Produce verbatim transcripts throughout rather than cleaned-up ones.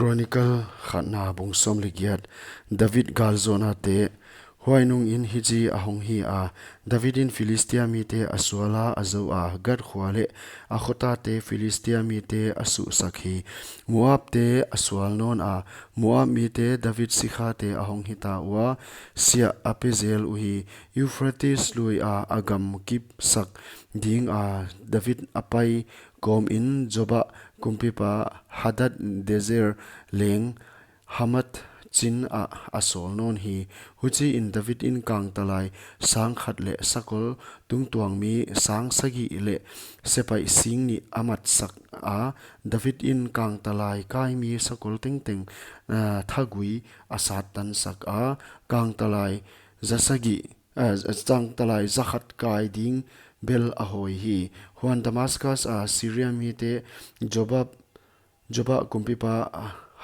Chronicle khatna bung sawm leh giat. David galzawhnate. Huai nungin hichi a hong hi a, David in Philistia mite a sual a, a zou a, Gath khua leh a khotate Philistia mite a suhsak hi. Moabte a sual nawn a, Moab mite David sikhate a hong hita ua, siah a pe zel uhi. Euphrates lui a a gam kipsak ding a David a pai kawmin Zobah kumpipa Hadadezer leng Hamath chin ah a sawl nawn hi. Huchiin David in kangtalai sang khat leh sakol tungtuang mi sang sagih leh sepaih sing nih a matsak a, David in kangtalai kai mi sakol tengteng, ah, thagui a sattansak a, kangtalai za sagih, ah, kangtalai za khat kai ding bel a hawi hi. Huan Damascus a Syria mite Zobah Zobah kumpipa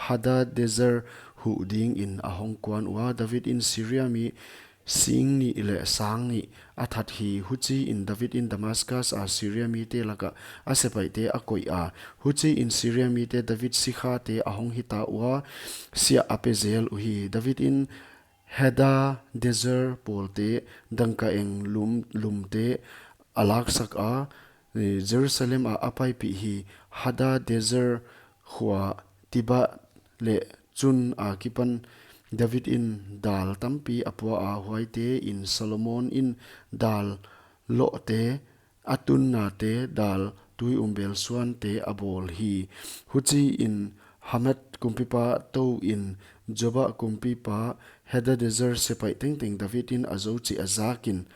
Hadadezer huh dingin a hong kuan ua, David in Syria mi sing nih leh sang nih a that hi. Huchiin David in Damascus a Syria mite lakah a sepaihte a koih a. Huchiin Syria mite David sikhate a hong hita ua, siah a pe zel uhi. David in Hadadezer pawlte dangkaeng lum, lumte a laksak a, eh, Jerusalem ah a paipih hi. Hadadezer khua Tibhah leh chun a kipan David in dal tampi a pua a, huaite in Solomon in dal lohte, a tunnate, dal tui umbel suante a bawl hi. Huchiin Hamath kumpipa touin Zobah kumpipa Hadadezer sepaih tengteng David in a zou chih a zakin,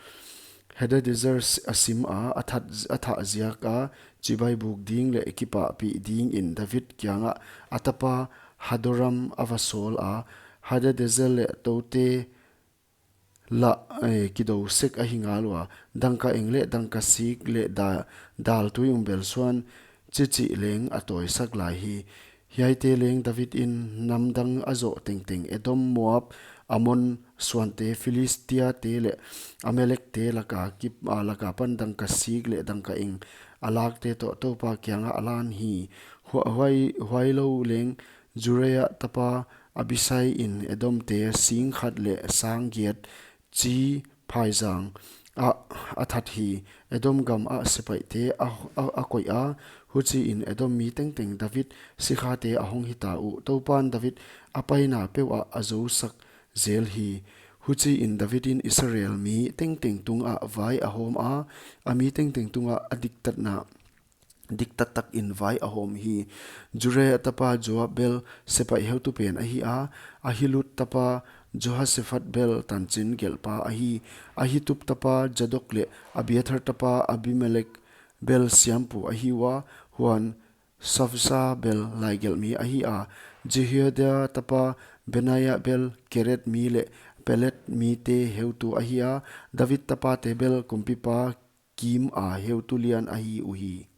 Hadadezer a sim a, a that, a thah ziak a, chibai buk ding leh kipahpih dingin David kiangah a tapa Hadoram a va sawl a, Hadadezer leh toute lah, eh, kidou sek ahi ngal ua, dangkaeng leh dangkasik leh da, dal tui umbel suan chichih leng a tawisak lai hi. Hiaite leng David in namdang a zoh tengteng Edom, Moab, Ammon suante, Philistiate leh Amalekte laka kip, ah, laka pan dangkasik leh dangkaeng a lakte toh Toupa kiangah a lan hi. Hua-, huai, huailou leng Zeruiah tapa Abisai in Edomte sing khat leh sang giat chi phaizang ah a that hi. Edom gam ah sepaihte a, a, a koih a, huchiin Edom mi tengteng David sikhate a hong hita uh. Toupan David a paina peuh ah a zousak zel hi. Huchiin David in Israel mi tengteng tungah vai a hawm a, a mi tengteng tungah a diktatna diktat takin vai a hawm hi. Zeruiah tapa Joab bel sepaih heutu pen ahi a, Ahilud tapa Jehoshaphat bel tanchin gelhpa ahi. Ahitub tapa Zadok leh Abiathar tapa Ahimelek bel siampu ahi ua, huan Shavsha bel laigelhmi ahi a, Jehoiada tapa Benaia bel Kereth mi leh Pelet mite heutu ahi a, David tapate bel kumpipa kim a heutu lian ahi uhi.